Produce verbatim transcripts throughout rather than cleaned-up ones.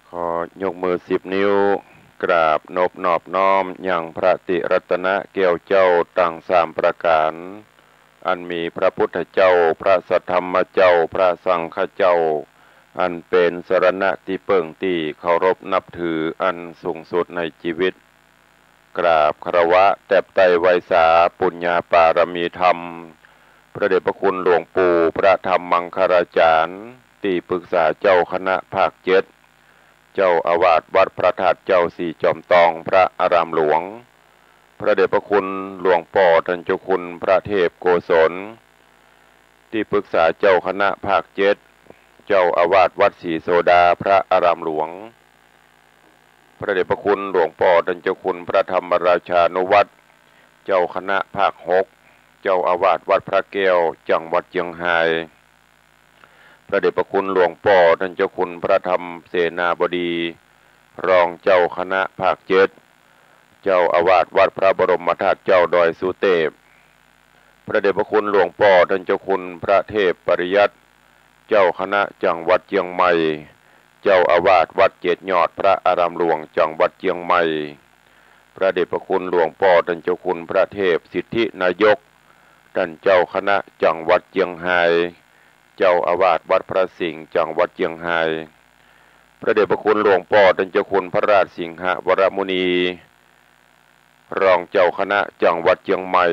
ขอยกมือสิบนิ้ว กราบนบนอบน้อมยังพระติรัตนะแก้วเจ้าตังสามประก๋าน อันมีพระพุทธเจ้า พระสัทธรรมเจ้า พระสังฆเจ้า อันเป๋นสรณะตี้เปิ้งตี้เคารพนับถืออันสูงสุดในจีวิต กราบคารวะแตบไต้ไหว้สาปุญญาปารมีธรรม พระเดชพระคุณหลวงปู่พระธรรมมังคลาจารย์ ตี้ปรึกษาเจ้าคณะภาคเจ็ด เจ้าอาวาสวัดพระธาตุเจ้าสี่จอมตองพระอารามหลวง พระเดชพระคุณหลวงป้อต้านเจ้าคุณพระเทพโกศล ตี้ปรึกษาเจ้าคณะภาคเจ็ด เจ้าอาวาสวัดศรีโสดาพระอารามหลวง พระเดชพระคุณหลวงป้อต้านเจ้าคุณพระธรรมราชานุวัฒน์ เจ้าคณะภาคหก เจ้าอาวาสวัดพระแก้ว จังหวัดเจียงฮาย พระเดชพระคุณหลวงป้อต้านเจ้าคุณพระธรรมเสนาบดี รองเจ้าคณะภาคเจ็ด เจ้าอาวาสวัดพระบรมธาตุเจ้าดอยสุเตพ พระเดชพระคุณหลวงป้อต้านเจ้าคุณพระเทพปริยัติ เจ้าคณะจังหวัดเจียงใหม่ เจ้าอาวาสวัดเจ็ดยอดพระอารามหลวงจังหวัดเจียงใหม่ พระเดชพระคุณหลวงป้อต้านเจ้าคุณพระเทพสิทธินายก ต้านเจ้าคณะจังหวัดเจียงฮาย เจ้าอาวาสวัดพระสิงห์จังหวัดเจียงฮาย พระเดชพระคุณหลวงป้อต้านเจ้าคุณพระราชสิงหวรมุนี รองเจ้าคณะจังหวัดเจียงใหม่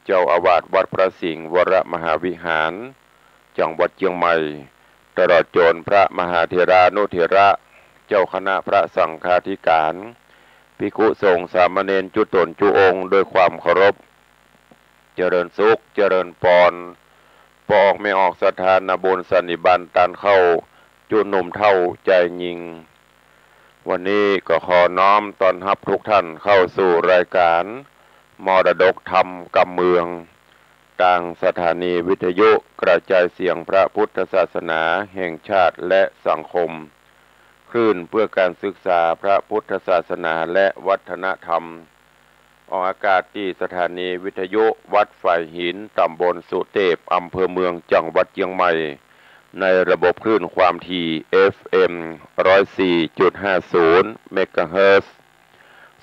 เจ้าอาวาสวัดพระสิงห์วรมหาวิหาร จังหวัดเจียงใหม่ ตลอดจ๋นพระมหาเถรานุเถระ เจ้าคณะพระสังฆาธิการ ภิกขุสงฆ์สามเณรจุ๊ต๋นจุ๊องค์ด้วยความเคารพ เจริญสุข เจริญปอน ป้อออกแม่ออกศรัทธานาบุญสันนิบาตตานเข้า จุ๊หนุ่มเฒ่าจายญิง วันนี้ก็ขอน้อมต้อนฮับทุกท่านเข้าสู่รายการมรดกธรรมกำเมือง ตางสถานีวิทยุกระจายเสียงพระพุทธศาสนาแห่งชาติและสังคม คลื่นเพื่อการศึกษาพระพุทธศาสนาและวัฒนธรรม ออกอากาศตี้สถานีวิทยุวัดฝายหิน ต๋ำบลสุเตพ อำเภอเมือง จังหวัดเจียงใหม่ ในระบบคลื่นความถี่ เอฟเอ็ม ร้อยสี่จุดห้าศูนย์ เมกะเฮิรตซ์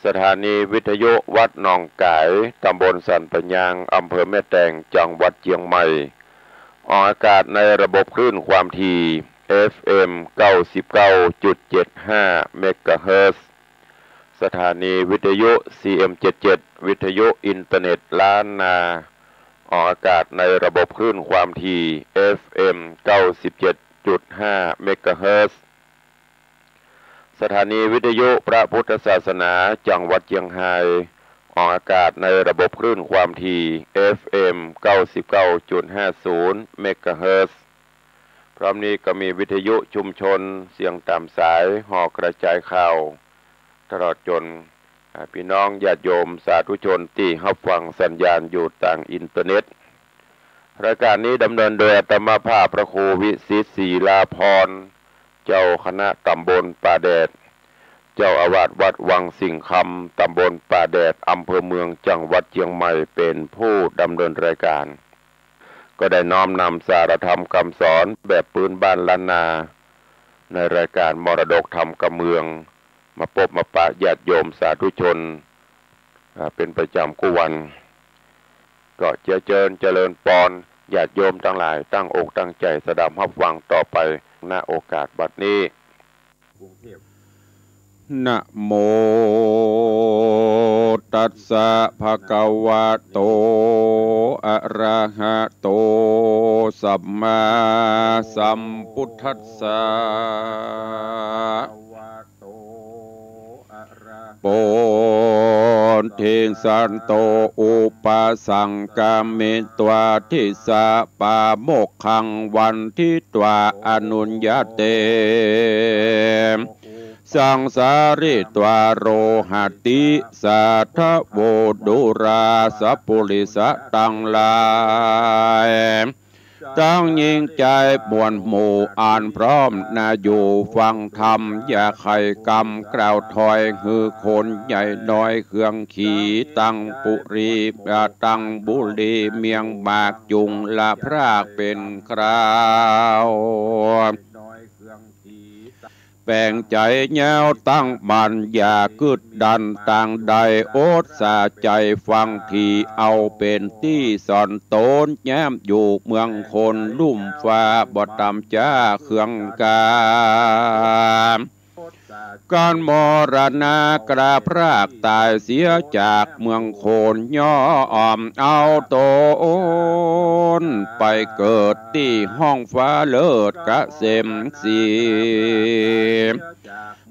สถานีวิทยุวัดหนองก๋าย ต๋ำบลสันปะยาง อำเภอแม่แตง จังหวัดเจียงใหม่ ออกอากาศในระบบคลื่นความถี่ เอฟเอ็ม เก้าสิบเก้าจุดเจ็ดห้า เมกะเฮิรตซ์ สถานีวิทยุ ซีเอ็มเจ็ดเจ็ด วิทยุอินเทอร์เน็ตล้านนา ออกอากาศในระบบคลื่นความถี่ เอฟเอ็ม เก้าสิบเจ็ดจุดห้า เมกะเฮิรตซ์ สถานีวิทยุพระพุทธศาสนาจังหวัดเจียงฮาย ออกอากาศในระบบคลื่นความถี่ เอฟเอ็ม เก้าสิบเก้าจุดห้าศูนย์ เมกะเฮิรตซ์ พร้อมนี้ก็มีวิทยุชุมชนเสียงต๋ามสาย ห่อกระจายข่าว ตลอดจ๋น อ่า ปี้น้องญาติโยมสาธุชนตี้ฮับฟังสัญญาณอยู่ตางอินเทอร์เน็ต รายการนี้ดำเนินโดยอาตมาภาพพระครูวิสิทธิ์ ศิลาภรณ์ เจ้าคณะต๋ำบลป่าแดด เจ้าอาวาสวัดวังสิงห์คำ ต๋ำบลป่าแดด อำเภอเมือง จังหวัดเจียงใหม่ เป๋นผู้ดำเนินรายการ ก็ได้น้อมนำสารธรรมกำสอนแบบปื๊นบ้านล้านนา ในรายการมรดกธรรมกำเมือง มาปบมาปะญาติโยมสาธุชน อ่า เป๋นประจ๋ำกู้วัน ก็เจียเจิญเจริญปอน ญาติโยมตังหลายตั้งอกตั้งใจ๋สดับฮับฟังต่อไป ณ โอกาสบัดนี้ นะโมตัสสะ ภะคะวะโต อะระหะโต สัมมาสัมพุทธัสสะ โพธิสัตโต อุปสังกะมิตวา ทิสสะปะโมกขัง วันทิตวา อนุญญาเต สังสาริตวา โรหะติ สาธะโว ดูราสะปุริสะตังหลาย ตังหญิงจายมวลหมู่อันพร้อมนาอยู่ฟังธรรม อย่าไข่กำกล่าวถอย หื้อคนใหญ่น้อยเครื่องขี่ตังปุรี อ่า ตังบุรีเมียงหมากจุ่งละพรากเป๋นคราว แป๋งใจ๋เยียวตั้งมั่น อย่ากึ๊ดดันตางใด อดสาใจ๋ฟังธรรม เอาเป๋นตี้สอนต๋น แย้มอยู่เมืองคนลุ่มฟ้า บ่ต่ำจ๊าเครื่องกา กันมรณะกล่าวพรากต๋ายเสียจากเมืองคน ย่อมเอาต๋นไปเกิดตี้ห้องฟ้าเลิศเกษมสี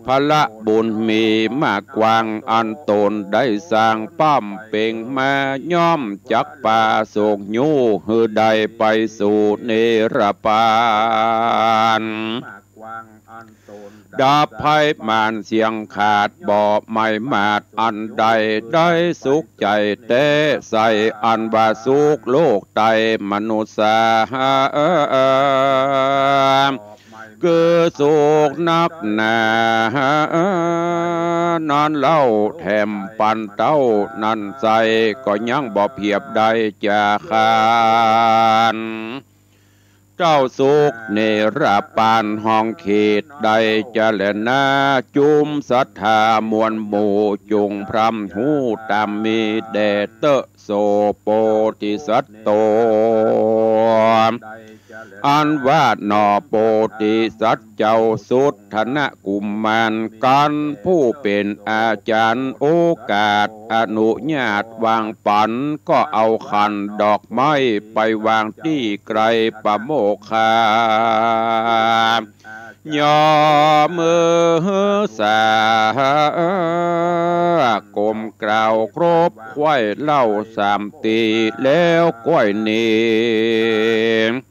พละบุญมีมากกว้างอันต๋นได้สร้าง ป้ำเป๋งมาย่อมจักปาโศกยู้ หื้อได้ไปสู่นิรปาน ดับภัยมารเสี้ยงขาด บ่ไหม้หมาดอันใด ได้สุขใจ๋แต๊ใส่ อันว่าสุขโลกใต้มนุษย์สา คือสุขนักหนา นั้นเล่าแถมปันเต้านั้นใส่ ก็ยังบ่เปียบได้จาคาน เต้าสุขนิรปานห้องเขตใดจะแลนา จุมศรัทธามวลหมู่จุ่งพร่ำฮู้ต๋ามมีแด่เต๊อะ โส โพธิสัตว์โต อันว่าหนอโพธิสัตว์เจ้าสุทธนกุมาร กันผู้เป๋นอาจ๋ารย์ โอกาสอนุญาตวางปั๋น ก็เอาขันดอกไม้ไปวางตี้ไกรปโมคคา ย่อมือสา ก้มกราบครบไขว้เล่าสามตี้ แล้วก้อยนี้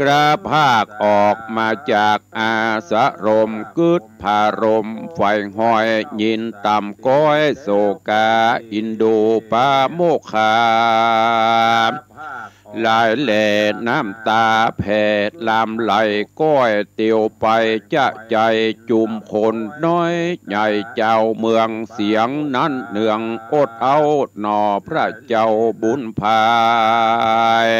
กระพากออกมาจากอาสรม กึ๊ดผารมไฟห้อย ยินต่ำก้อยโศกา อินดูปโมคคา หลายแลน้ำต๋าแผ่หลั่งไหล ก้อยเตียวไปจะใจ๋ จุมคนน้อยใหญ่เจ้าเมือง เสียงนั้นเนืองอดเอาหนอพระเจ้าบุญภาย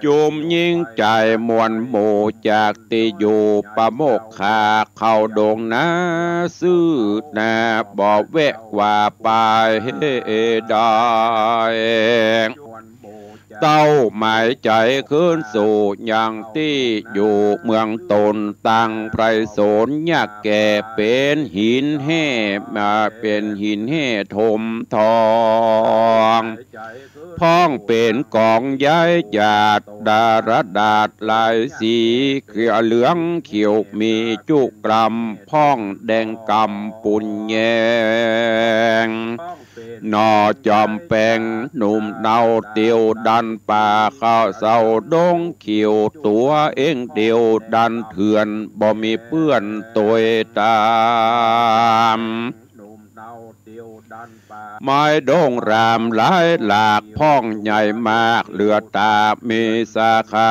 จุมหญิงจายมวลหมู่จากตี้อยู่ปโมคคา เข้าดงนาซื่อนา บ่แวะกว่าไปได้ เต้าหมายใจ๋คืนสู่ยังตี้อยู่เมืองต๋น ตังไพรสนยากแก่ เป๋นหินแห่ มาเป๋นหินแห่ถมทอง พ่องเป๋นก๋องใยหยาดดาระดาษหลายสี เขียวเหลืองเขียวมีจุกร่ำ พ่องแดงกำปุนแยง หน่อจอมแปงหนุ่มเนาเตียวดันป่า เข้าเศร้าดงเขียวตั๋วเองเดียวดันเถื่อน บ่มีเปื้อนตวยต๋าม ไม้ด้งรามหลายหลาก พ่องใหญ่มากเหลือต๋า มีสาขา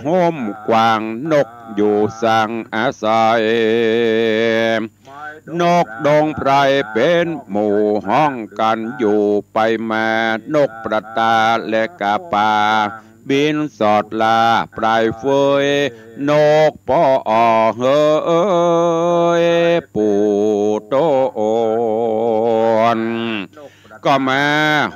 ห้มกว้าง นกอยู่สร้างอาศัย นกดงไพรเป๋นหมู่ฮ้องกั๋นอยู่ไปมา นกประตาและกาปา บินสอดล่าปลายเฟย นกปอเหยปู่โตน ก็มา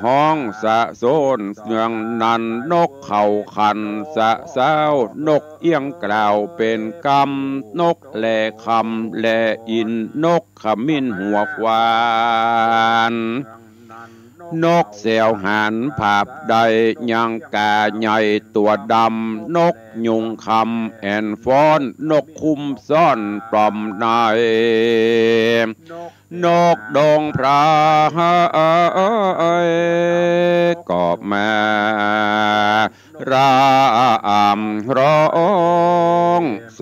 ฮ้องสะโซนเนืองนั้น นกเขาขันสะซ้าว นกเอี้ยงกล่าวเป๋นกำ นกแลคำแลอินทร์ นกขมิ้นหัวขวาน นกแสวหานผาบใด ยังกาใหญ่ตั๋วดำ นกยุงคำแอ่นฟ้อน นกคุ้มซ่อนปล้อมใน นกดงไพรก็มาร่ำร้องส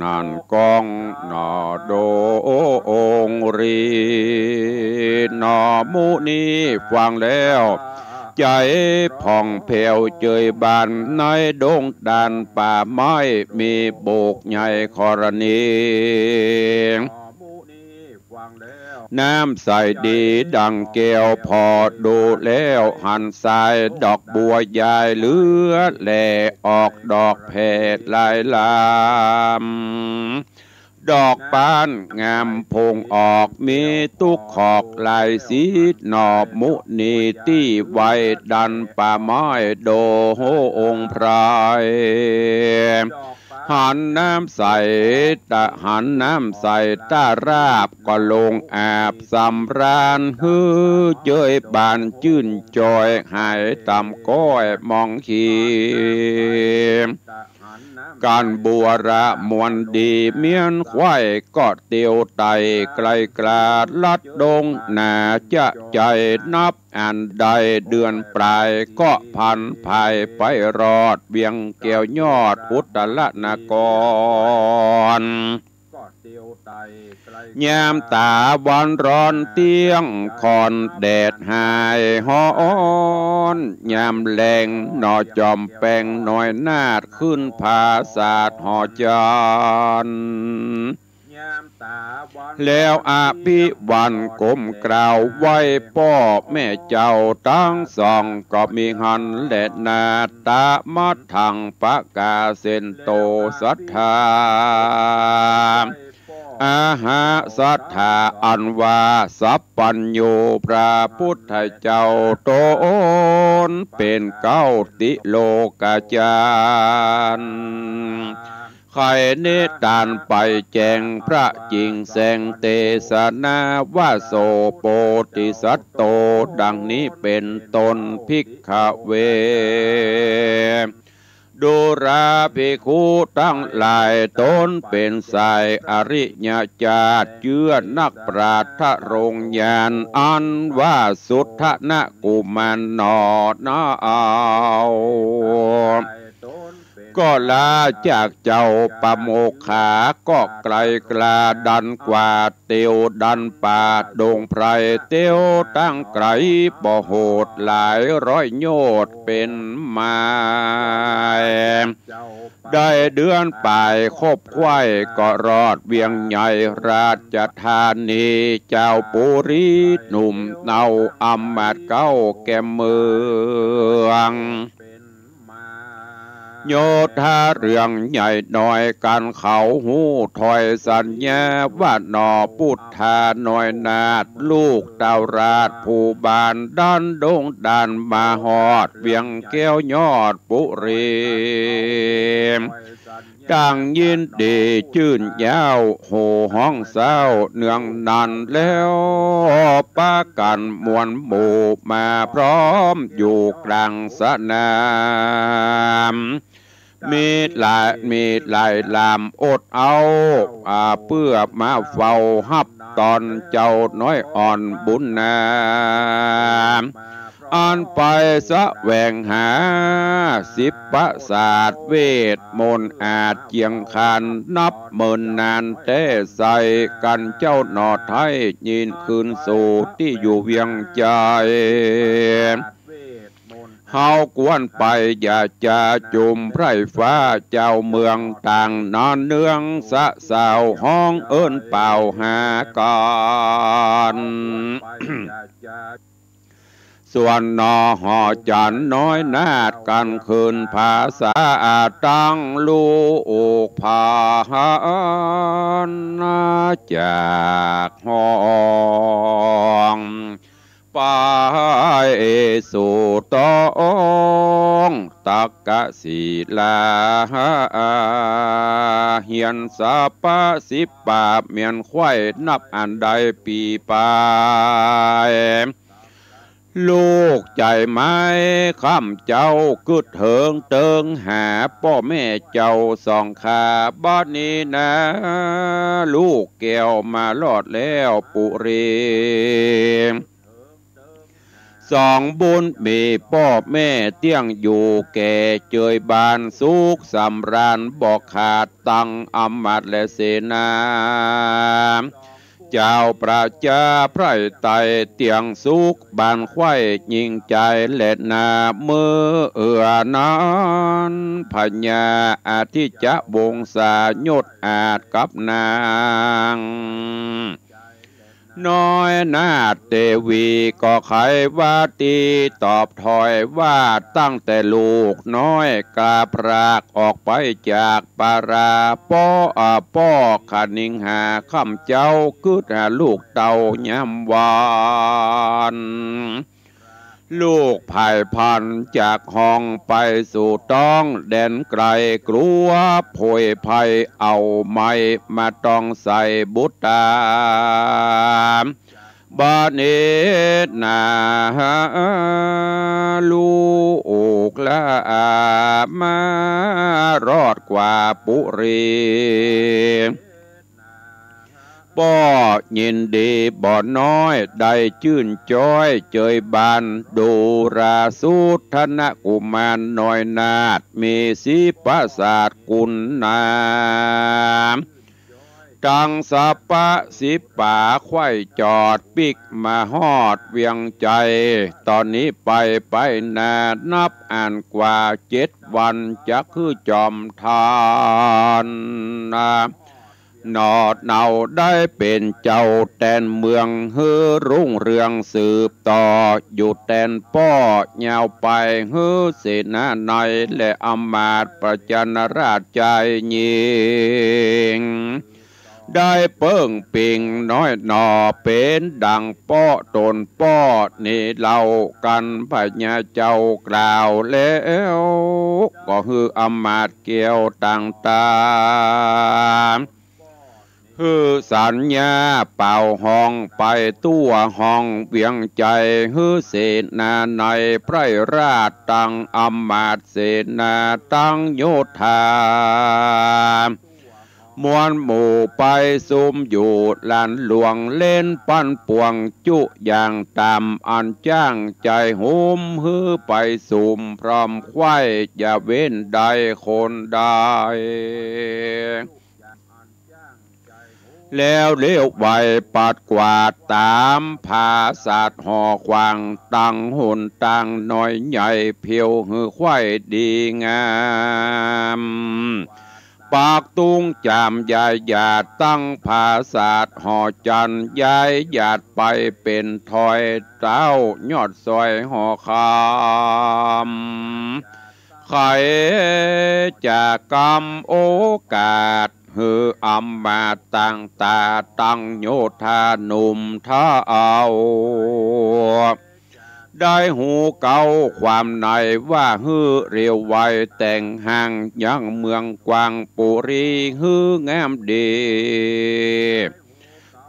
นั่นก้องหนอดงรี หนอหมู่นี้ฟังแล้ว ใจ๋ผ่องแผ้วเจยบานในดงดานป่าไม้ มีบุกใหญ่ธรณี น้ำใสดีดังแก้ว ผ่อดูแล้วหันสาย ดอกบัวใหญ่เหลือแล ออกดอกแผ่หลายลำ ดอกบานงามผงออก มีตุ๊กขอกหลายสี หน่อมุนีตี้ไว้ ดันป่าไม้โดองค์ไพร หันน้ำใสตะ หันน้ำใสตาราบ ก็ลงอาบสำราญ หื้อเจยบานจื้นจอย หายต่ำก้อยมองขี กันบัวระมวลดี เมี้ยนไขว้ก็เตียวไต่ ไกลกล้าลัดดงหนา จะใจ๋นับอันใด เดือนปลายก็พันภายไปรอด เวียงแก้วยอดอุตรนคร ยามต๋าวันร้อนเตี้ยงค่อน แดดหายฮ้อนยามแลง หน่อจอมแปงน้อยนาฏ ขึ้นผาสาดหอจันทร์ แล้วอภิวันก้มกราบไหว้ป้อแม่เจ้าตังสอง ก็มีหั้นแลนา ตะมัทธังปะกาเสนโต สัตถา อาหาสัตถา อันว่าสัพพัญญูพระปุทธเจ้าต๋นเป๋นเก๊าติโลกาจารย์ ใค่นิทานไปแจ้งพระจิ่งแสงเตสนา ว่าโสโปธิสัตโต ดังนี้เป๋นต้น ภิกขเว ดูราภิกขุตังหลาย ต๋นเป๋นสายอริยจาติ เจื้อนักปราชญ์ทรงญาณ อันว่าสุทธนกุมารหนอนาเอา ก็ลาจากเจ้าปโมคขา ก็ไกลกล้าดันกว่า เตียวดันป่าดงไพร เตียวตั้งไกลบ่โหดหลายร้อยโยชน์เป๋นไมล์ ได้เดือนปลายคบไขว้ ก็รอดเวียงใหญ่ราชธานี เจ้าปุรีหนุ่มเอาอำมาตย์เก๊าแก่เมือง โยธาเรืองใหญ่น้อย กันเขาฮู้ถ้อยสัญญา ว่าหน่อปุทธาน้อยนาฏ ลูกเต้าราชผู้บาน ดันดงดานมาฮอด เวียงแก้วยอดปุรี ต่างยินดีจื้นเย้า โห่ฮ้องเศร้าเนืองนัน แล้วปากั๋นมวลหมู่มาพร้อม อยู่กลางสนาม มีหลาย มีหลายลำอดเอา อ่า เปื้อมาเฝ้าฮับต๋อน เจ้าน้อยอ่อนบุญนา อันไปแสวงหา ศิลปศาสตร์เวทมนต์ อาจเจียงคานนับหมื่นนานแต๊ไส้ กั๋นเจ้าหน่อไท้ ยินคืนสู่ตี้อยู่เวียงใจ๋ เฮาควรไปอย่าจาจุมไพร่ฟ้า เจ้าเมืองต่างนอนเนือง สะสาวฮ้องเอิ้นเป่าหากั๋น ส่วนหน่อหอจันทร์น้อยนาฏ กั๋นคืนผาสาดตั้งลูกผา จากห้อง ไปสู่ตองตักกศิลา เฮียนสะปะสิบปาบ เมี้ยนไขว้นับอันใดปี๋ปาย ลูกใจ๋ไม้ค่ำเจ้ากึ๊ดเถิงเติงหาป้อแม่เจ้าสองข้า บัดนี้นา ลูกแก้วมารอดแล้วปุรี สองบุญมีป้อแม่เตี้ยงอยู่แก่เจยบานสุขสำราญ บ่ขาดตังอำมาตย์และเสนา เจ้าประจาไพร่ไตร่เตียงสุข บานใคว่ยิ่งใจ๋แลนา เมื่อนั้นพญาอธิจวงศา ยศอาจกับนาง น้อยนาถเตวี ก็ไขว่าตี้ ตอบถ้อยว่า ตั้งแต่ลูกน้อยกล้าพรากออกไปจากปารา ป้อ อ่า ป้อคณิงหาค่ำเจ๊า กึ๊ดหาลูกเต้ายามวาน ลูกผายพลันจากห้องไปสู่ต๊องแดนไก๋ กลัวโผยภัยเอาไม้มาต้องใส่บุตรา บาดนี้นา ลูกหล้ามารอดกว่าปุรี ป้อยินดีบ่น้อย ได้จื้นจ๊อยเจยบาน ดูราสุทนกุมารน้อยนาถ มีสีประสาทกุณนา ตังสรรพสิบป๋า ใคว่จอดปิ๊กมาฮอดเวียงใจ๋ ต๋อนนี้ไปไปนา นับอั้นกว่าเจ็ดวัน จักหื้อจอมทานนา หนอเนาได้เป๋นเจ้าแตนเมือง หื้อรุ่งเรืองสืบต่อ อยู่แตนป้อยาวไป หื้อเสนานัยและอำมาตย์ประจันราชจายญิง ได้เปิ้งปิงน้อยหน่อ เป๋นดังป้อต๋นป้อนี้เล่ากั๋น พญาเจ้ากล่าวแล้ว ก็หื้ออำมาตย์แก้วต่างต๋า หื้อสัญญาเป่าฮ้องไปทั่วห้องเวียงใจ๋ หื้อเสนานัยไพร่ราช ตังอำมาตย์เสนาตังโยธา มวลหมู่ไปสุมอยู่ลานหลวง เล่นปั่นป่วงจุอย่างต่ำ อันจ้างใจ๋หุม หื้อไปสุมพร้อมใคว่ อย่าเว้นได้คนใด แล้วเลี้ยวไหวปัดกวาดต๋ามผาสาทหอขวาง ตังหนตางน้อยใหญ่ เผียวหื้อใคว่ดีงาม ปากตุงจามยายหยาด ตังผาสาทหอจันทร์ ยายหยาดไปเป๋นถ้อย เต้ายอดซอยหอคำ ใค่จะกำโอกาส หื้ออำมาตย์ต่างต๋า ตังโยธาหนุ่มเฒ่า ได้ฮู้เก๊าความในว่า หื้อเร็วไวแต่งห้างยังเมืองกวางปุรี หื้องามดี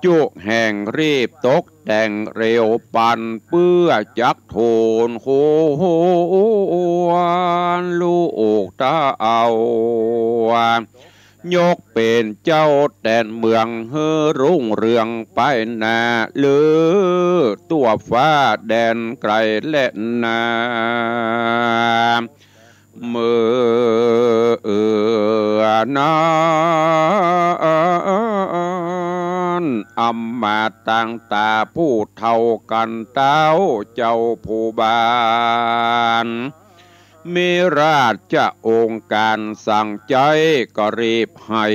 จุแห่งรีบตกแต่งเร็วปัน เปื้อจักทูลควรลูกเต้า ยกเป๋นเจ้าแตนเมือง หื้อรุ่งเรืองไปหน้า ลือทั่วฟ้าแดนไก๋และนา เมื่อนั้นอำมาตย์ต่างต๋า ผู้เฒ่ากั๋นเต๊า เจ้าผู้บาน มีราชโองการสั่งใจ๊ ก็รีบไห้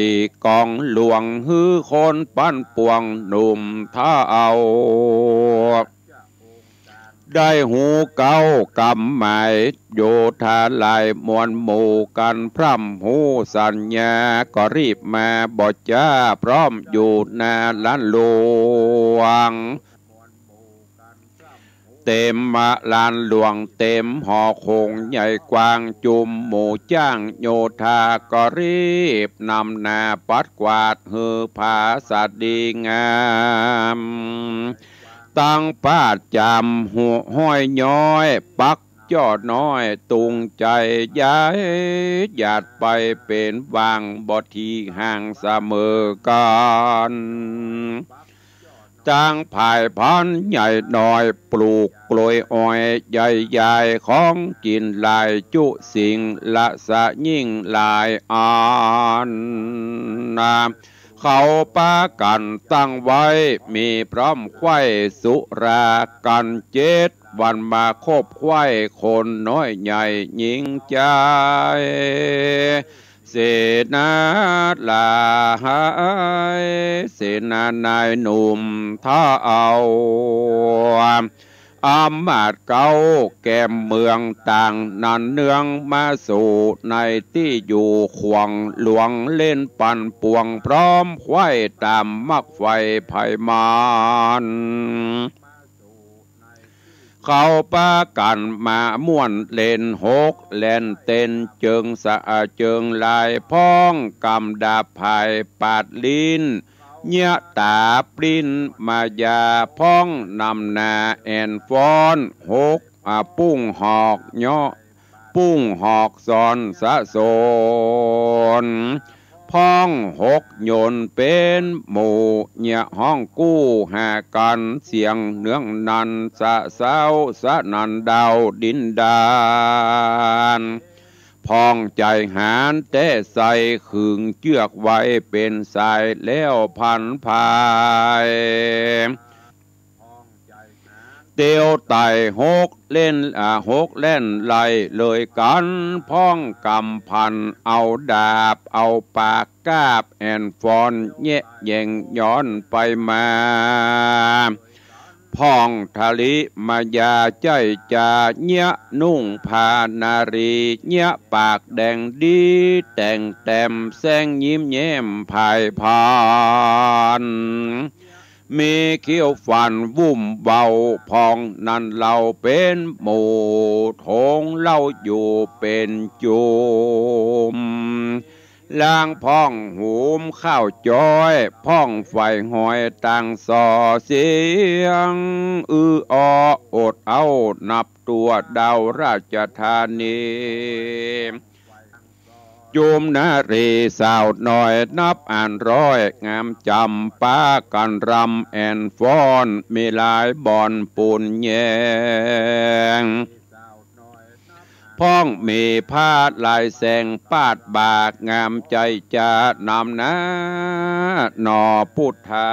ก๋องหลวง หื้อคนปั่นป่วงหนุ่มเฒ่า ได้ฮู้เก๊ากำหมาย โยธาหลายมวลหมู่กั๋นพร่ำฮู้สัญญา ก็รีบมาบ่จ๊า พร้อมอยู่หน้าลานหลวง เต๋มมาลานหลวง เต๋มหอโขงใหญ่กว้าง จุมหมู่จ้างโยธา ก็รีบนำหน้าปัดกวาด หื้อผาสาทดีงาม ตังปาดจ๋ำหัวห้อยย้อย ปักจ้อน้อยตุงใจ๋ ยายหยาดไปเป๋นหว่าง บ่ตี้ห่างเสมอกั๋น ตังผายพันธุ์ใหญ่น้อย ปลูกกล้วยอ้อยใหญ่ใหญ่ ของกิ๋นหลายจุสิ่ง ละสะยิ่งหลายอันนา เขาปากั๋นตั้งไว้ มีพร้อมใคว่สุรากั๋นเจ็ดวัน มาคบใคว่คนน้อยใหญ่ญิงจาย เสนาหลาย เสนานายหนุ่มเฒ่า อำมาตย์เก๊าแก่มเมืองต่าง นั้นเนืองมาสู่ในตี้อยู่ ขวางหลวงเล่นปั่นป่วง พร้อมใคว่ต๋ามมักใฝ่ไพมาน เขาปากั๋นมาม่วนเล่นหกแล่นเต้น เจิงสะเจิงลาย พ้องกำดาบผายปาดลิ้น เยียะต๋าปลิ้นมายา พ้องนำหน้าแอ่นฟ้อน หก อ่า ปุ้งหอกเยาะ ปุ้งหอกสอนสะสน พ้องหกโยนเป๋นหมู่ เยียะฮ้องกู้หากั๋น เสียงเนืองนันสะเซ้า สนั่นดาวดินดาน พ้องใจ๋หาญแต๊ไส้ ขึงเจื้อกไว้เป๋นสาย แล้วพันผาย เตียวไต่หกเล่น อ่า หกแล่นไล่เลยกั๋น พ้องกำพันเอาดาบ เอาปากกาบแอ่นฟ้อน แยะแย่งย้อนไปมา พ้องทะลิมายาใจ๊จา เยียะนุ่งผ้านารี เยียะปากแดงดี แต่งแต้มแสงยิ้มแย้มผายพาน มีเขี้ยวฟันวุ่มเว้า พ้องนั้นเล่าเป๋นหมู่ โถงเล่าอยู่เป๋นจุม ลางพ้องหุมข้าวจ้อย พ้องไฟหอยต่างส่อเสียง อือออโอดเอ้านับตั๋วดาวราชธานี จุมนารีสาวน้อยนับอ่านร้อย งามจำปากั๋นรำแอ่นฟ้อน มีหลายบ่อนปูนแยง พ้องมีผ้าลายแสงปาดบ่า งามใจ๊จานำหน้า หน่อพุทธา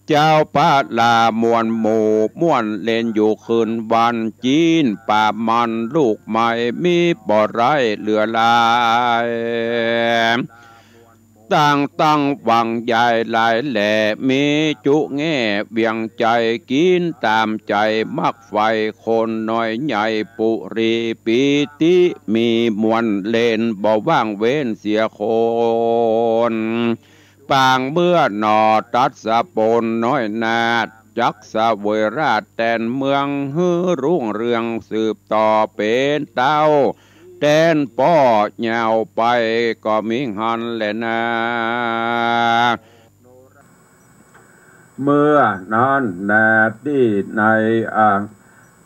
เจ้าปาลาม่วนหมู่ม่วนเล่นอยู่คืนวัน จีนป่ามันลูกไม้ มีบ่ไร้เหลือหลาย ต่างตั้งหวังยายหลายแหล่ มีจุแง่เวียงใจ๋ กิ๋นต๋ามใจ๋มักใฝ่ คนน้อยใหญ่ปุรีปีติ มีม่วนเล่นบ่ว่างเว้นเสียคน ปางเมื่อหน่อตัดสะปนน้อยนา จักเสวยราชแตนเมือง หื้อรุ่งเรืองสืบต่อเป๋นเต้า แต๋นป้อยาวไปก็มีหั้นแหละนา เมื่อนั้นนาตี้ใน อ่า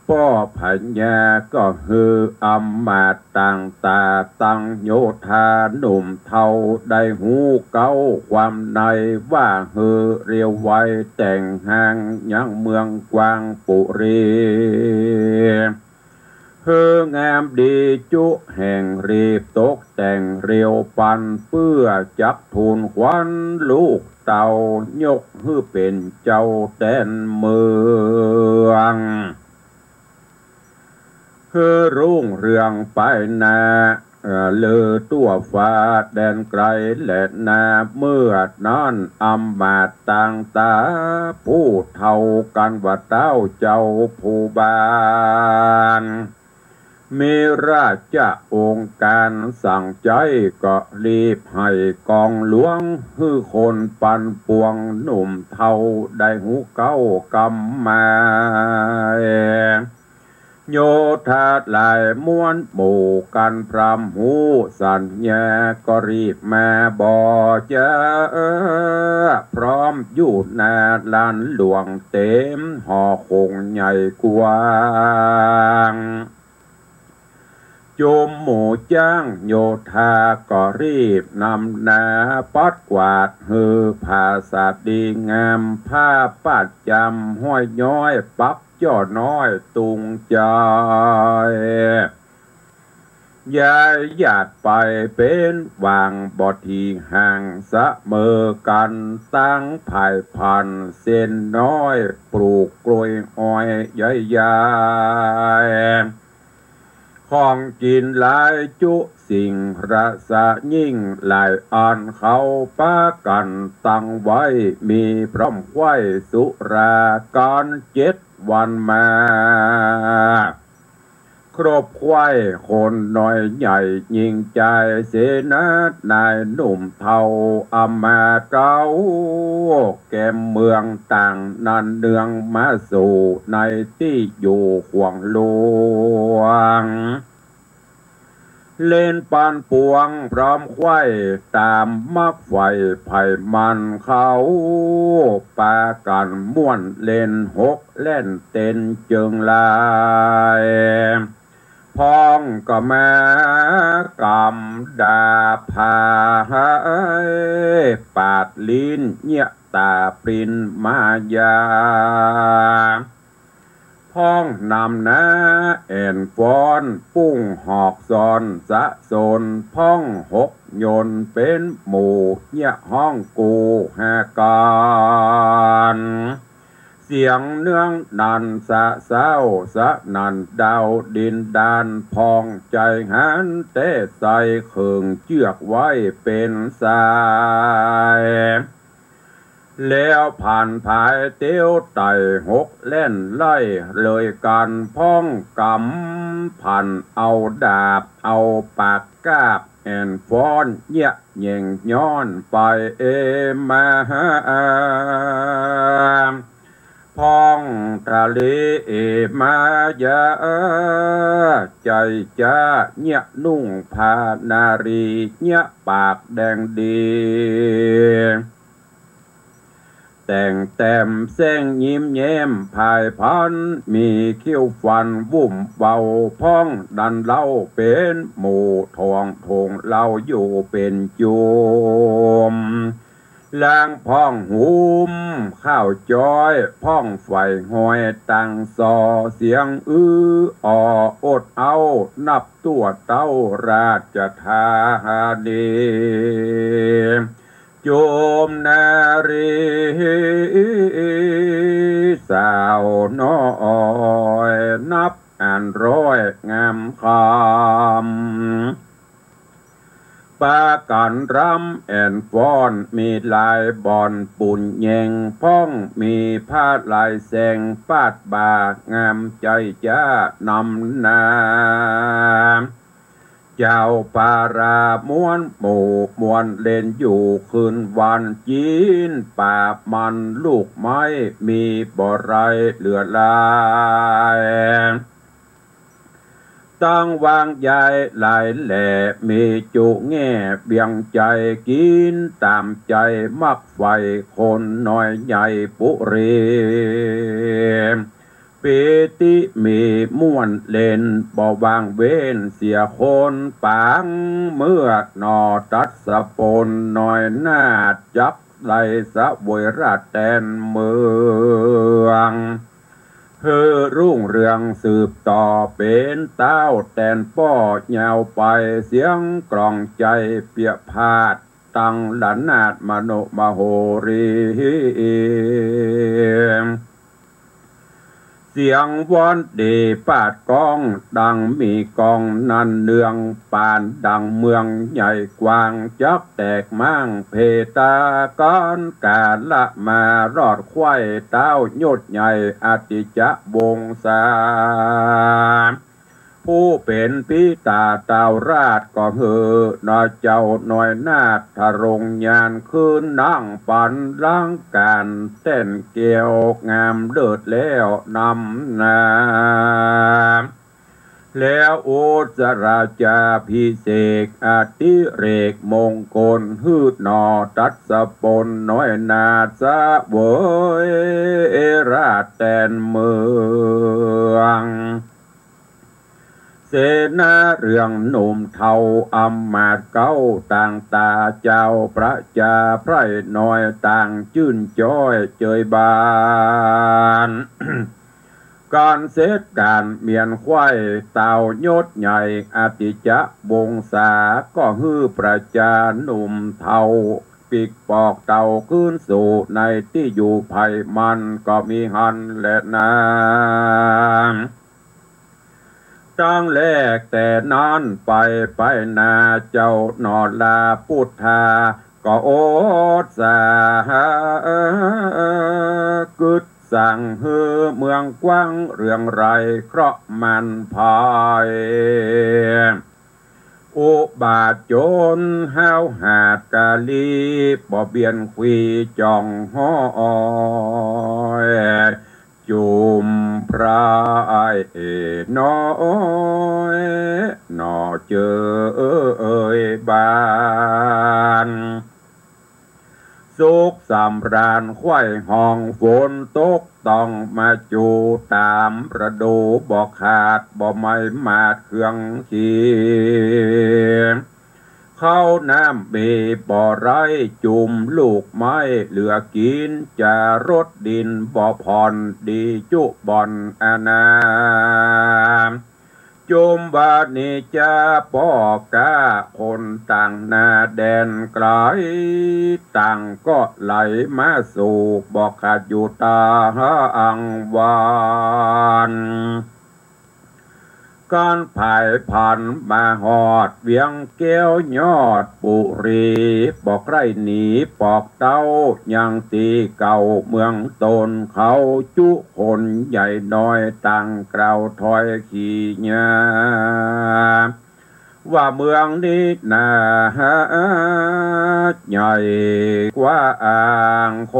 ป้อพญาก็หื้ออำมาตย์ต่างต๋า ตังโยธาหนุ่มเฒ่า ได้ฮู้เก๊าความใน ว่าหื้อเรียวไวแต่งฮางยังเมืองกวางปุรี หื้องามดีจุแห่งรีบตกแต่งเรียวปัน เปื้อจักทูลขวัญลูกเต้า ยกหื้อเป๋นเจ้าแต๋นเมือง หื้อรุ่งเรืองไปนา เอ่อ เลอตั๋วฟ้าแดนไกลแลนา เมื่อนั้นอำมาตย์ต่างต๋า ผู้เฒ่ากั๋นว่าเต้าเจ้าผู้บ้าน มีราชองค์ก๋านสั่งใจ๊ ก็รีบหื้อกองหลวง หื้อคนปั่นป่วงหนุ่มเฒ่า ได้ฮู้เก๊ากำหมาย โยธาหลายม่วนหมู่กั๋นพร่ำฮู้สัญญา ก็รีบมาบ่จา พร้อมอยู่หน้าลานหลวงเต๋มหอคงใหญ่กว้าง จุมหมู่จ้างโยธาก็รีบนำหน้าปัดกวาดหื้อผาสาดดีงาม ผ้าปาดจำห้อยย้อยปัก จ้อน้อยตุงจอย ย้ายหยาดไปเป๋นหว่างบ่ตี้ห่างเสมอกั๋น ตังฝ่ายพันเส้นน้อย ปลูกกล้วยอ้อยใหญ่ๆ ของกิ๋นหลายจุสิ่ง รสะยิ่งหลายอัน เขาปากั๋นตั้งไว้ มีพร้อมไขว้สุรากั๋นเจ็ดวันมา ครบไขว้คนน้อยใหญ่ยิ่งใจ๋ เสนานายหนุ่มเฒ่าอำมาตย์เก๊า แก่เมืองต่างนันเนืองมาสู่ในตี้อยู่ขวางหลวง เล่นปานปวงพร้อมไขว้ต๋ามมักใฝ่ไผมันเขา ปากั๋นม่วนเล่นหกแล่นเต้นเจิงลาย พ้องก็มาก๋ำดาบผาย ปาดลิ้นเยียะต๋าปริ้นมายา พ้องนำหน้าแอ่นฟ้อน ปุ้งหอกซอนสะสน พ้องหกยนต์เป๋นหมู่ เยียะฮ้องกู่หากั๋น เสียงเนืองนันสะเซ้า สะนั่นดาวดินดาน พ่องใจ๋หัน แต๊ใส่เกิ่งเจื้อกไว้เป๋นสาย แล้วผ่านผายเตียวไต่ หกแล่นไล่เลยกั๋น พ้องก๋ำผันเอาดาบ เอาปากกาบ แอ่นฟ้อนเยียะแหย่งย้อนไปเอมา พ้องทะเลเอมายา ใจ๋จ๊าเยียะนุ่งผ้านารี เยียะปากแดงดี แต่งแต้มแสงยิ้มแย้ม ผายพรรณมีคิ้วฟันวุ่มเบา พ้องดันเหล้าเป๋นหมู่ ถ่วงถงเหล้าอยู่เป๋นจุม ลางพ้องหุมข้าวจ้อย พ้องไฝ่หอยตังส่อ เสียงอื้ออ่ออดเอา นับตั๋วเต้าราชธานี จุมนารีสาวน้อย นับอันร้อยงามคำ ปากั๋นรำแอ่นฟ้อน มีหลายบ่อนปูนแยง พ้องมีผ้าลายแสง ปาดบ่างามใจ๋จ๊านำหน้า เจ้าปาราม้วนหมู่ ม่วนเล่นอยู่คืนวัน จิ๊นป่ามันลูกไม้ มีบ่ไรเหลือหลาย ตังวางใหญ่หลายแหล่ มีจุแง่เบียงใจ๋ กิ๋นต๋ามใจ๋ มักใฝ่คนน้อยใหญ่ปุรี ปีติมีม่วนเล่น บ่ว่างเว้นเสียคน ปางเมื่อหนอ ตัสสะปนน้อยนาฏ จักได้เสวยราชแตนเมือง หื้อรุ่งเรืองสืบต่อ เป๋นเต๊าแตนป้อยาวไป เสียงกลองใจ๋เปียะพาด ตังระนาดมโนมโหรี เสียงว้อนดีปาดก้อง ดังมีกองนันเนือง ปานดังเมืองใหญ่กว้าง จักแตกม้างเพตากั๋น กาละมารอดไขว้เต๊ายศใหญ่ อติจจะวงศา ผู้เป๋นปิตาเต๊าราชก็หื้อ หนอเจ้าน้อยนาฏทรงญาณ คืนนั่งปันลังการแต้นแก้วงามเลิศแล้วนำหน้า แล้วอุจจาราจาภิเษกอติเรกมงคล หื้อหนอตัสสะปนน้อยนาฏ เสวยราชแตนเมือง เสนาเรืองหนุ่มเฒ่าอำมาตย์เก๊า ต่างต๋าเจ้าประจาไพร่น้อย ต่างจื้นจ้อยเจยบาน ก๋านเสด็จก๋านเมียนไขว้ เต้ายศใหญ่อติจจวงศา ก็หื้อประจาหนุ่มเฒ่า ปิ๊กปอกเต้าคืนสู่ในตี้อยู่ใผมัน ก็มีหั้นแลนา ตั้งแลแต่นั้นไป ไปหน้าเจ้าหนอลาพุทธา ก็อดสา กึ๊ดสั่งหื้อเมืองกว้างเรืองไร้เคราะห์มันภัย อุบาทจนห้าวหาดกาลี บ่เบียนคุยจ่องห้อย จุมพระไอ้น้อย หนอเจอเอ่ยบ้าน สุขสำราญไขว้ห้อง ฝนตกต้องมาจูต๋ามฤดู บ่ขาดบ่ไหม้มาดเครื่องขี ข้าวน้ำมีบ่ไร้ จุมลูกไม้เหลือกิ๋น จะรดดินบ่ผ่อน ดีจุบ่อนอาณา จุมวานิจจาป้อก๊า คนต่างหน้าแดนไก๋ ต่างก็ไหลมาสู่ บ่ขาดอยู่ตางวัน ก๋านผายผันมาฮอดเวียงแก้วยอดปุรี บ่ใคร่หนีปอกเต้า ยังตี้เก่าเมืองต๋น เขาจุคนใหญ่น้อย ต่างกล่าวถ้อยขี้หยาบ ว่าเมืองนี้นาใหญ่กว้าง ค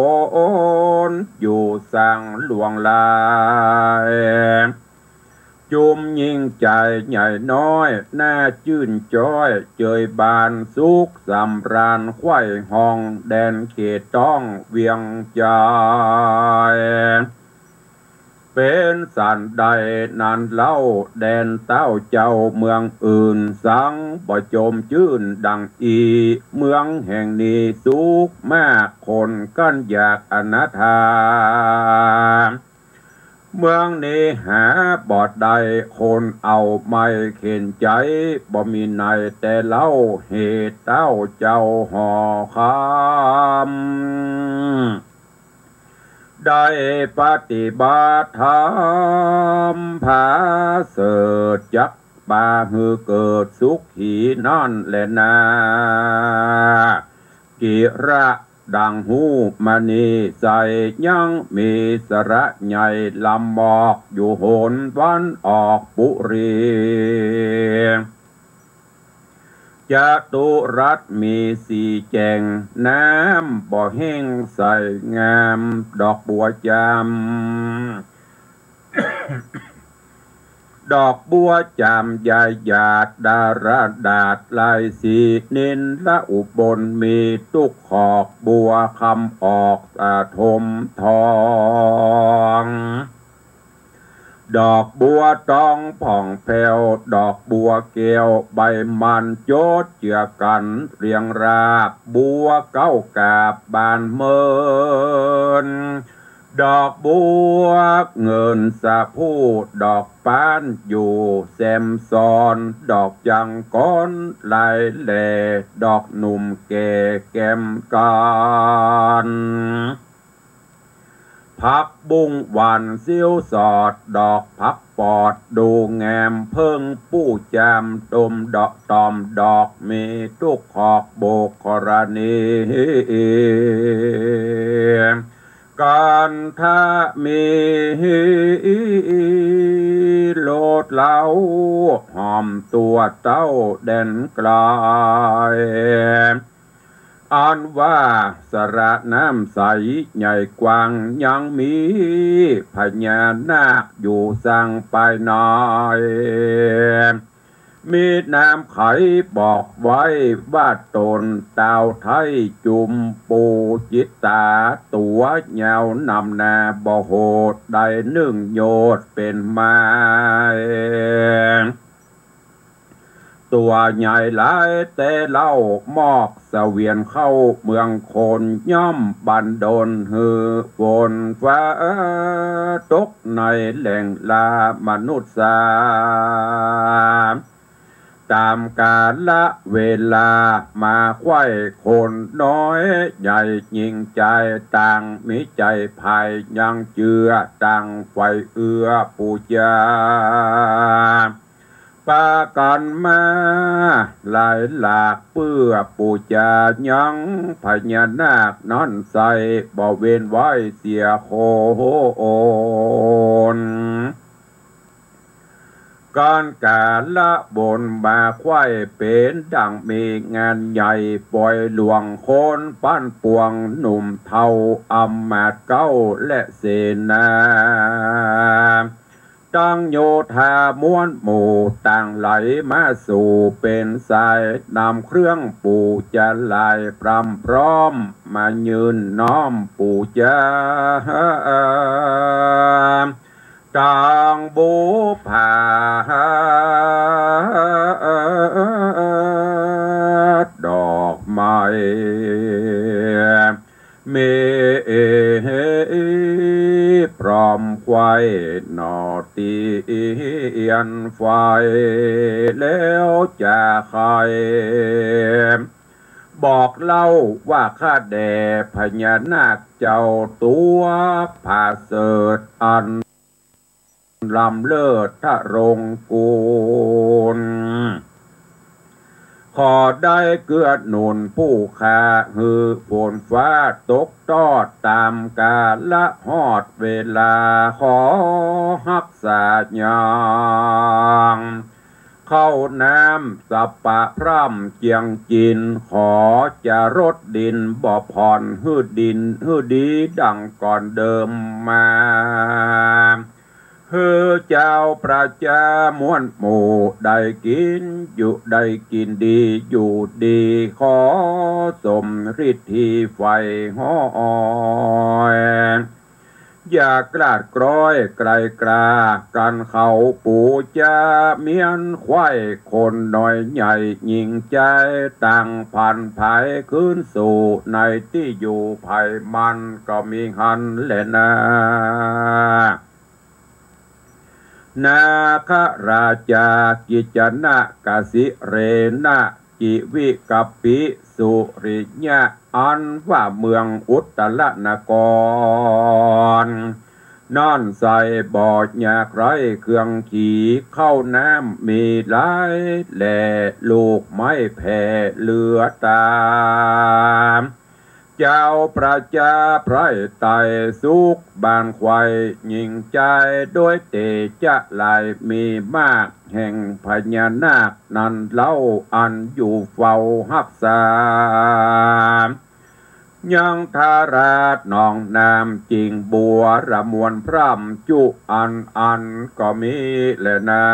นอยู่สังหลวงหลาย จุมยิ่งใจ๋ใหญ่น้อย หน้าจื้นจ้อย เจยบานสุขสำราญ ไขว้ห้องแดนเขตต้องเวียงจันทน์ เป๋นสันใดนั้นเล่า แดนเต้าเจ้าเมืองอื่น สังบ่จมจื้นดังอี้ เมืองแห่งนี้สุขมาก คนกั้นอยากอนาถา เมืองนี้หาบ่ได้ คนเอาไม้เข็นใจ๊ บ่มีไหนแต่เล่า เหตุเต้าเจ้าหอคำ ได้ปฏิบัติธรรมผาเสริฐ จักปาหื้อเกิดสุขีนั้นแลนา กิระดังฮู้มานี้ใส ยังมีสระใหญ่ลำมอก อยู่หนวันออกปุรี จตุรัสมีสี่แจ่ง น้ำบ่แห้งใสงาม ดอกบัวจาม ดอกบัวจามใหญ่หยาด ดาระดาษลายสี นิลอุบลมีทุกขอก บัวคำออกสะทมทอง ดอกบัวตองผ่องแผ้ว ดอกบัวแก้วใบมันโจดเจือกั๋นเรียงราบ บัวเก๊ากาบบานเมิน ดอกบัวเงินสะพู ดอกป๊านอยู่แซมซ้อน ดอกจังก้อนลายแหล่ ดอกหนุ่มแก่แกมกั๋น ผักบุ้งหวานเสี้ยวสอด ดอกผักปอดดูงาม เผิ้งปู้จามดมดอกตอมดอก มีทุกขอกบุคคลณี กันทะมีโลดเล้า หอมตั๋วเต้าแดนไก๋ อันว่าสระน้ำใสใหญ่กว้าง ยังมีพญานาคอยู่สังภายใน มีนามไขบอกไว้ว่าต๋นตาวไทยจุมปูจิตตา ตั๋วยาวนำหน้าบ่โหด ได้นึ่งโยชน์เป๋นไม้ ตั๋วใหญ่หลายแต่เล่า มอกเสวียนเข้าเมืองคน ย่อมบันดลหื้อฝนฟ้าตกในแหล่งลามนุษย์สา ต๋ามกาละเวลา หมาควายคนน้อยใหญ่ยิ่งใจ๋ ต่างมีใจ๋ใฝ่ยังเจื้อ ต่างใฝ่เอื้อปู๋จา ปากั๋นมาหลายหลาก เปื้อปู๋จายังพญานาคนั้นใส่ บ่เว้นไว้เสียคน ก๋านกาละบนหมาควาย เป๋นดั่งมีงานใหญ่ ป่อยหลวงคนปันปวง หนุ่มเฒ่าอำมาตย์เก๊าและเสนา ตังโยธาม้วนหมู่ ต่างไหลมาสู่เป๋นสาย นำเครื่องปู๋จาหลาย พร่ำพร้อมมายื่นน้อมปู๋จา ตังบูผาดอกไม้ มีพร้อมควายหน่อเตียนไฟ แล้วจะใค่บอกเล่าว่า ข้าแด่พญานาคเจ้าตั๋วผาเสริฐ อัน ล้ำเลิศทะรงกูล ขอได้เกื้อหนุนผู้ข้า หื้อฝนฟ้าตกตอดต๋ามกาละฮอดเวลา ขอฮักษายัง ข้าวน้ำสะปะพร่ำเจียงกิ๋น ขอจะรดดินบ่ผ่อน หื้อดินหื้อดีดังก่อนเดิมมา หื้อเจ้าประจาม้วนหมู่ได้กิ๋นอยู่ ได้กิ๋นดีอยู่ดี ขอสมฤทธีใฝ่ฮอย อย่ากลาดกร้อยไกลกลา กั๋นเข้าปู๋จาเมียนควายคนน้อยใหญ่ยิ่งใจ๋ ต่างผันผายคืนสู่ในตี้อยู่ใผมัน ก็มีหั้นแลนา นาคราชากิจจนะกสิเรนะ กิวิกัปปิสุริยะ อันว่าเมืองอุตตรนคร นั้นใส่บ่อยากไร้เครื่องขี่ ข้าวน้ำมีหลายแหล่ ลูกไม้แผ่เหลือต๋าม เจ้าประจาใผไตรสุข บ้านควายยิ่งใจ๋โดยเตจะหลาย มีมากแห่งพญานาคนั้นเล่า อันอยู่เฝ้าฮักษา ยังทาราชหนองน้ำ จิ่งบัวระมวลพร่ำจุอันอันก็มีแลนา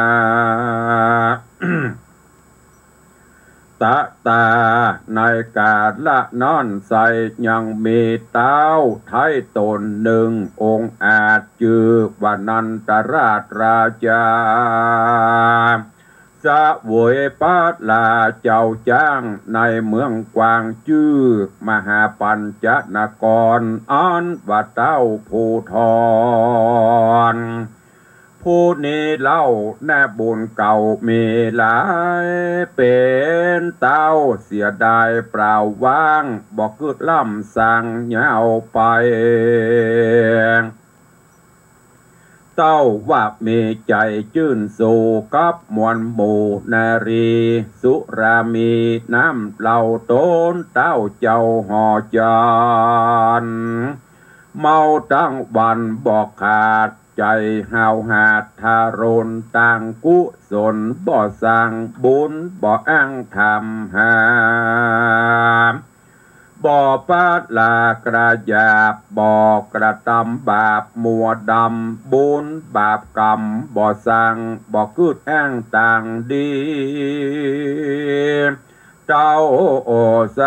ตะตาในกาละนั้นใส่ยังมีต๊าวไท้ต๋นนึ่งองค์อาจจื้อว่านันตราชราชา เสวยปาลาเจ้าจ๊างในเมืองกวางจื้อมหาปัญจนคร อันว่าต๊าวภูธร ผู้นี้เล่านาบุญเก่ามีหลาย เป๋นต๊าวเสียดายเปล่าว้าง บ่กึ๊ดล้ำสร้างยาวไป ต๊าวว่ามีใจ๋จื้นสู่กับมวลหมู่นารี สุรามีน้ำเหล้าต๋นต๊าวเจ้าหอจันทน์ เมาตึงวันบ่ขาด ใจ๋ห้าวหาดทะรน ต่างกุศลบ่สร้าง บุญบ่อ้างทำหา บ่ปะละกระหยาบ บ่กระตำบาปมัวดำ บุญบาปกรรมบ่สร้าง บ่กึ๊ดอ้างต่างดี ต๊าวเส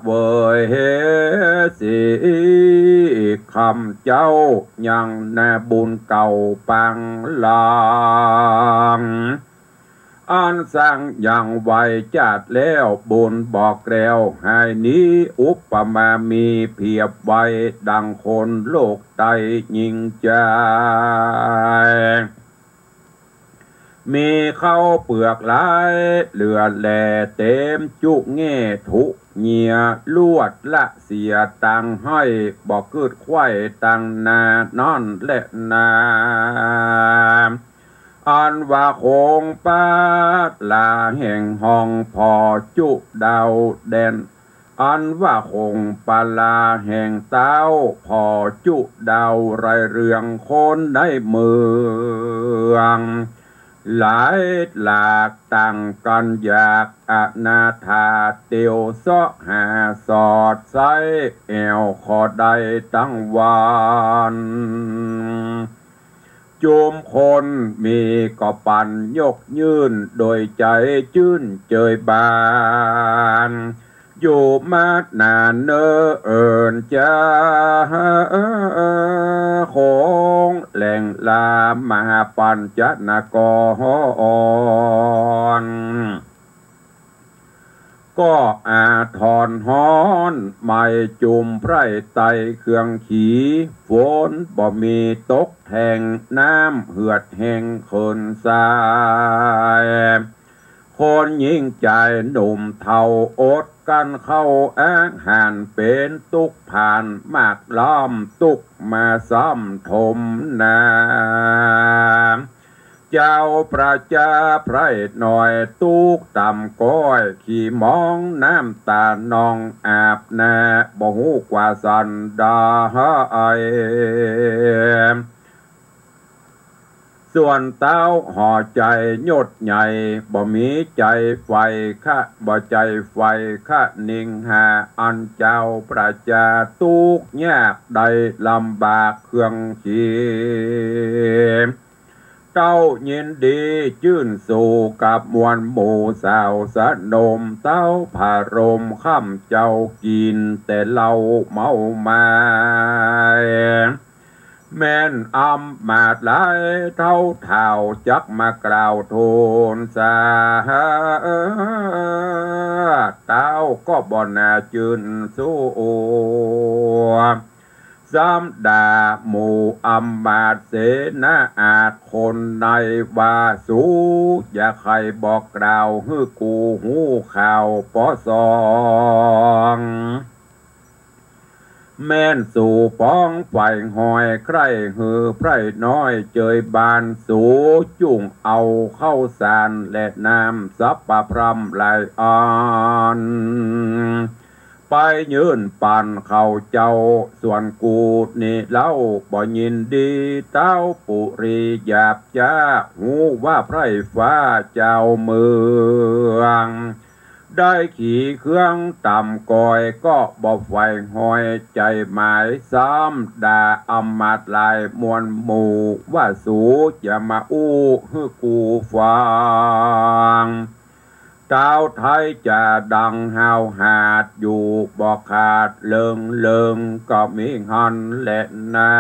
วยสีกคำเจ๊า ยังนาบุญเก่าปางหลัง อันสร้างอย่างไวจัดแล้ว บุญบอกแล้วหายหนี อุปมามีเปรียบไว้ ดังคนโลกใต้ยิ่งใจ๋ มีข้าวเปลือกหลายเหลือแหล่ เต๋มจุแง่ทุกเยียะ ลวดละเสียตังค์ห้อย บ่กึ๊ดไขว่ตังหน้านั้นแหละนา อันว่าคงปาลาแห่งห้องผ่อจุดาวแดน อันว่าคงปาลาแห่งเต๊าผ่อจุดาวไรเรืองคนในเมือง หลายหลากต่างกั๋นอยากอนาถา เตียวเซาะหาสอดใส้แอ่วขอได้ตังวัน จุมคนมีก็ปั๋นยกยื่น โดยใจ๋จื้นเจยบาน อยู่มานานเนิ่นเอิ้นจา คงแหล่งลามหาปัญจนกร ก็อาทรฮ้อน ไหม้จุ่มไพร่ไต้เครื่องขี ฝนบ่มีตกแทง น้ำเหือดแห้งเขินทราย คนหญิงจายหนุ่มเฒ่าอดกลั้นข้าวอาหาร เป๋นตุ๊กข์ผ่านมากล้ำ ตุ๊กข์มาซ้ำถมนา เจ้าประจาไพร่น้อยตุ๊กข์ต่ำก้อย ขี้หมองน้ำตานองอาบหน้า บ่ฮู้กว่าสันใด ส่วนเต๊าห่อใจ๋ยศใหญ่ บ่มีใจ๋ใฝ่คะ บ่ใจ๋ใฝ่คะนิงหา อันเจ้าประจาตุ๊กข์ยากได้ลำบากเครื่องขี เต้ายินดีจื้นสู่กับมวลหมู่สาวสนม เต้าผะรมค่ำเจ้ากิ๋นแต่เหล้าเมาไม้ แม่นอำมาตย์หลายเต้าถ่าว จักมากล่าวทูลสา เต้าก็บ่หน้าจื้นสู้ ซ้ำด่าหมู่อำมาตย์เสนาอาชญ์คนในว่า สูอย่าใค่บอกกล่าวหื้อกูฮู้ข่าวปอสอง แม่นสูปองใฝ่ห้อยใคร่หื้อไพร่น้อยเจยบาน สูจุ่งเอาข้าวสารและน้ำสัพพะพร่ำหลายอัน ไปยื่นปั๋นเขาเจ้า ส่วนกูนี้เล่าบ่ยินดี เต้าปุรีหยาบจ๊า ฮู้ว่าไพร่ฟ้าเจ้าเมือง ได้ขี่เครื่องต่ำก้อย ก็บ่ใฝ่ห้อยใจ๋หมาย ซ้ำด่าอำมาตย์หลายมวลหมู่ ว่าสูอย่ามาอู้หื้อกูฟัง เต้าไท้จ๋าดังห้าวหาด อยู่บ่ขาดเลิงเลิง ก็มีหั้นแหละนา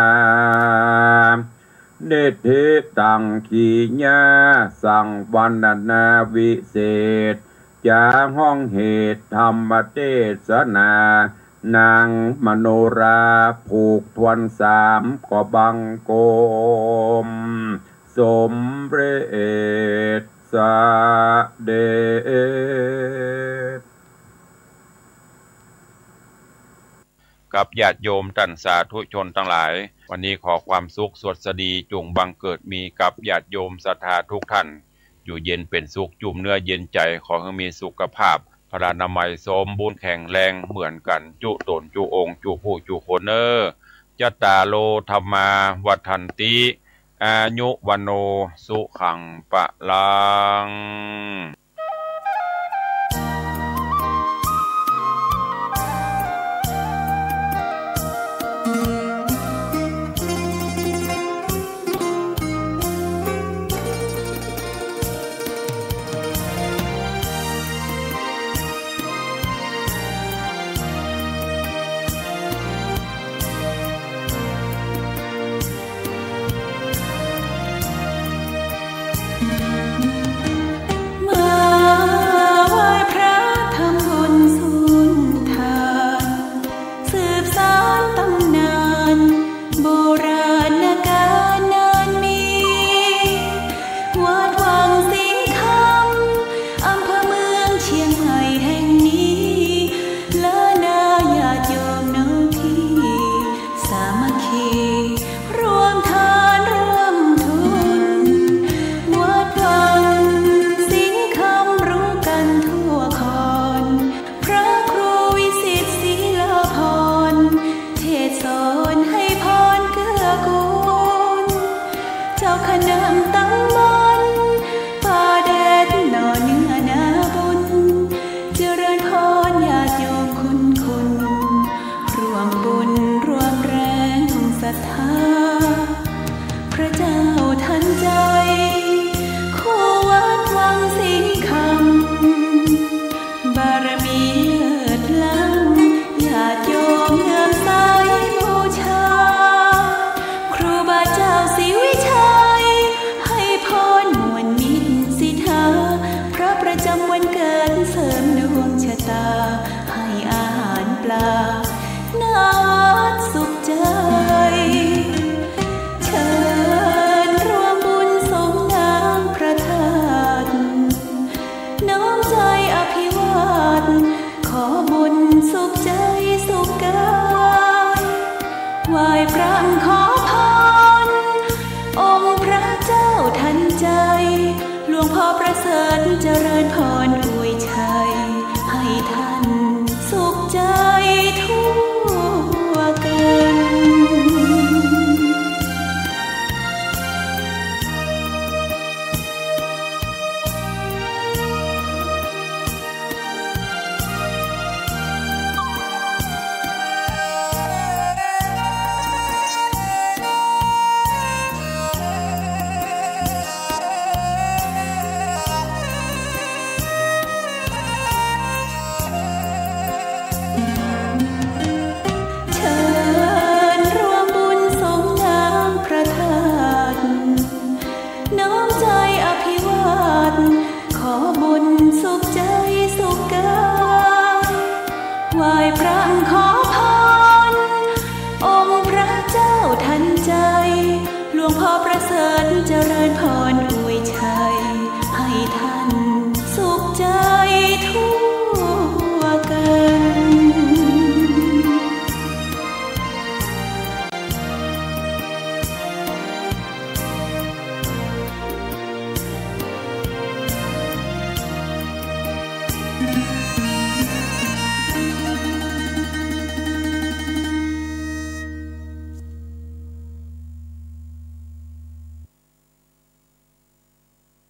นิทธิตัง ขีญา สัง วรรณนาวิเศษ จ๋าฮ้องเหตุธรรมเตสนา นางมโนราผูกทวนสาม ก็บังคมสมเร็จสะเด็จ กับญาติโยมต้านสาธุชนตังหลาย วันนี้ขอความสุขสวัสดีจุ่งบังเกิดมีกับญาติโยมศรัทธาทุกท่าน อยู่เย็นเป๋นสุข จุ่มเนื้อเย็นใจ๋ ขอหื้อมีสุขภาพพลานามัยสมบูรณ์แข็งแรงเหมือนกั๋นจุ๊ต๋นจุ๊องค์จุ๊ผู้จุ๊คนเน่อ จัตตาโร ธัมมา วัฑฒันติ อายุ วัณโณ สุขัง พะลัง โบราณกาลนานมี วัดวังสิงห์คำ อำเภอเมืองเชียงใหม่แห่งนี้ และนาญาติโยมน้องพี่ สามัคคี ร่วมทานร่วมทุน วัดวังสิงห์คำรู้กันทั่วคอน พระครูวิสิตศิลาภรณ์ เทศน์สอนให้พรเกื้อกูล เจ้าคณะตำบลป่าแดดหน่อเนื้อนาบุญ เจริญพรญาติโยมคุณคุณ ร่วมบุญร่วมแรงศรัทธา พระเจ้าทันใจ คู่วัดวังสิงห์คำ บารมีเลิศล้ำ ญาติโยมเลื่อมใสบูชา ครูบาเจ้าศรีวิชัย ให้พรม่วนมิตรสิทธา พระประจำวันเกิดเสริมดวงชะตา ให้อาหารปลา นาวัดสุขใจ เชิญร่วมบุญสงน้ำพระธาตุ น้อมใจอภิวาท ขอบุญสุขใจสุขกาย ไหว้พระขอพร องค์พระเจ้าทันใจ หลวงพ่อประเสริฐเจริญพรอุ